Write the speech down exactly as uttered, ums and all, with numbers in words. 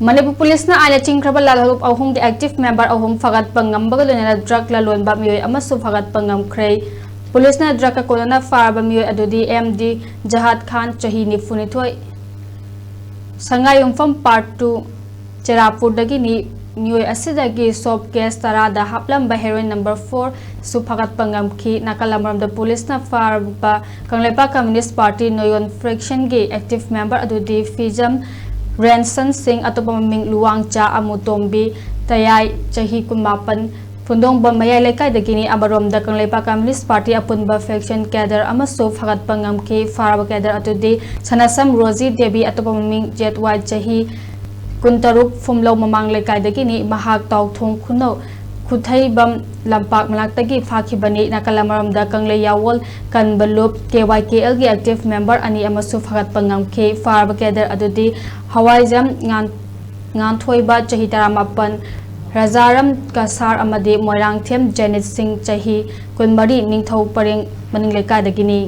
ꯃꯅꯤꯄꯨꯔ ꯄꯨꯂꯤꯁꯅ ꯑꯥꯏꯟ ꯂꯩꯆꯤꯡꯈ꯭ꯔꯕ ꯂꯥꯜꯍꯧꯂꯨꯞ ꯑꯍꯨꯝꯒꯤ ꯑꯦꯛꯇꯤꯚ ꯃꯦꯝꯕꯔ ꯑꯍꯨꯝ ꯐꯒꯠꯄ ꯉꯝꯕꯒ ꯂꯣꯏꯅꯅ ꯗ꯭ꯔꯒ ꯂꯂꯣꯟꯕ ꯃꯤꯑꯣꯏ ꯑꯃꯁꯨ ꯐꯒꯠꯄ ꯉꯝꯈ꯭ꯔꯦ꯫ ꯄꯨꯂꯤꯁꯅ ꯗ꯭ꯔꯒꯀ ꯀꯣꯟꯅꯅ ꯐꯥꯔꯕ ꯃꯤꯑꯣꯏ ꯑꯗꯨꯗꯤ ꯑꯦꯝ ꯗꯤ ꯖꯍꯥꯗ ꯈꯥꯟ, ꯆꯍꯤ ꯅꯤꯐꯨꯅꯤꯊꯣꯏ, ꯁꯉꯥꯏꯌꯨꯝꯐꯝ ꯄꯥꯔꯠ ꯇꯨ, ꯆꯦꯔꯥꯄꯨꯔꯗꯒꯤꯅꯤ꯫ ꯃꯤꯑꯣꯏ ꯑꯁꯤꯗꯒꯤ ꯁꯣꯞ ꯀꯦꯁ ꯇꯔꯥꯗ ꯍꯥꯞꯂꯝꯕ ꯍꯦꯔꯣꯏꯟ ꯅꯝꯕꯔ ꯐꯣꯔ ꯁꯨ ꯐꯒꯠꯄ ꯉꯝꯈꯤ꯫ ꯅꯥꯀꯜ ꯑꯃꯔꯣꯝꯗ ꯄꯨꯂꯤꯁꯅ ꯐꯥꯔꯕ ꯀꯪꯂꯩꯄꯥꯛ ꯀꯝꯌꯨꯅꯤꯁ꯭ꯠ ꯄꯥꯔꯇꯤ ꯅꯣꯌꯣꯟ ꯐ꯭ꯔꯦꯛꯁꯟꯒꯤ ꯑꯦꯛꯇꯤꯚ ꯃꯦꯝꯕꯔ ꯑꯗꯨꯗꯤ ꯐꯤꯖꯝ ꯔꯦꯟꯁꯟ ꯁꯤꯡ, ꯑꯇꯣꯞꯄ ꯃꯃꯤꯡ ꯂꯨꯋꯥꯡꯆꯥ ꯑꯃꯨꯇꯣꯝꯕꯤ ꯇꯌꯥꯏ, ꯆꯍꯤ ꯀꯨꯟꯃꯥꯄꯟ, ꯐꯨꯟꯗꯣꯡꯕꯝ ꯃꯌꯥꯏ ꯂꯩꯀꯥꯏꯗꯒꯤꯅꯤ꯫ ꯑꯃꯔꯣꯝꯗ ꯀꯪꯂꯩꯄꯥꯛ ꯀꯝꯌꯨꯅꯤꯁ꯭ꯠ ꯄꯥꯔꯇꯤ ꯑꯄꯨꯟꯕ ꯐ꯭ꯔꯦꯛꯁꯟ ꯀꯦꯗꯔ ꯑꯃꯁꯨ ꯐꯒꯠꯄ ꯉꯝꯈꯤ꯫ ꯐꯥꯔꯕ ꯀꯦꯗꯔ ꯑꯗꯨꯗꯤ ꯁꯅꯥꯁꯝ ꯔꯣꯖꯤ ꯗꯦꯕꯤ, ꯑꯇꯣꯞꯄ ꯃꯃꯤꯡ ꯖꯦꯠ ꯋꯥꯏ, ꯆꯍꯤ ꯀꯨꯟꯇꯔꯨꯛ, ꯐꯨꯝꯂꯧ ꯃꯃꯥꯡ ꯂꯩꯀꯥꯏꯗꯒꯤꯅꯤ꯫ ꯃꯍꯥꯛ ꯇꯥꯎꯊꯣꯡ ꯈꯨꯅꯧ ꯈꯨꯊꯩꯕꯝ ꯂꯝꯄꯥꯛ ꯃꯅꯥꯛꯇꯒꯤ ꯐꯥꯈꯤꯕꯅꯤ꯫ ꯅꯥꯀꯜ ꯑꯃꯔꯣꯝꯗ ꯀꯪꯂꯩ ꯌꯥꯋꯣꯜ ꯀꯟꯕ ꯂꯨꯞ ꯀꯦ ꯋꯥꯏ ꯀꯦ ꯑꯦꯜꯒꯤ ꯑꯦꯛꯇꯤꯚ ꯃꯦꯝꯕꯔ ꯑꯅꯤ ꯑꯃꯁꯨ ꯐꯒꯠꯄ ꯉꯝꯈꯤ꯫ ꯐꯥꯔꯕ ꯀꯦꯗꯔ ꯑꯗꯨꯗꯤ ꯍꯋꯥꯏꯖꯝ ꯉꯥꯟ-, ꯉꯥꯟꯊꯣꯏꯕ, ꯆꯍꯤ ꯇꯔꯥꯃꯥꯄꯟ, ꯔꯥꯖꯥꯔꯥꯝ ꯀꯁꯥꯔ ꯑꯃꯗꯤ ꯃꯣꯏꯔꯥꯡꯊꯦꯝ ꯖꯦꯅꯤꯠ ꯁꯤꯡ, ꯆꯍꯤ ꯀꯨꯟꯃꯔꯤ, ꯅꯤꯡꯊꯧ ꯄꯔꯦꯡ ꯃꯅꯤꯡ ꯂꯩꯀꯥꯏꯗꯒꯤꯅꯤ꯫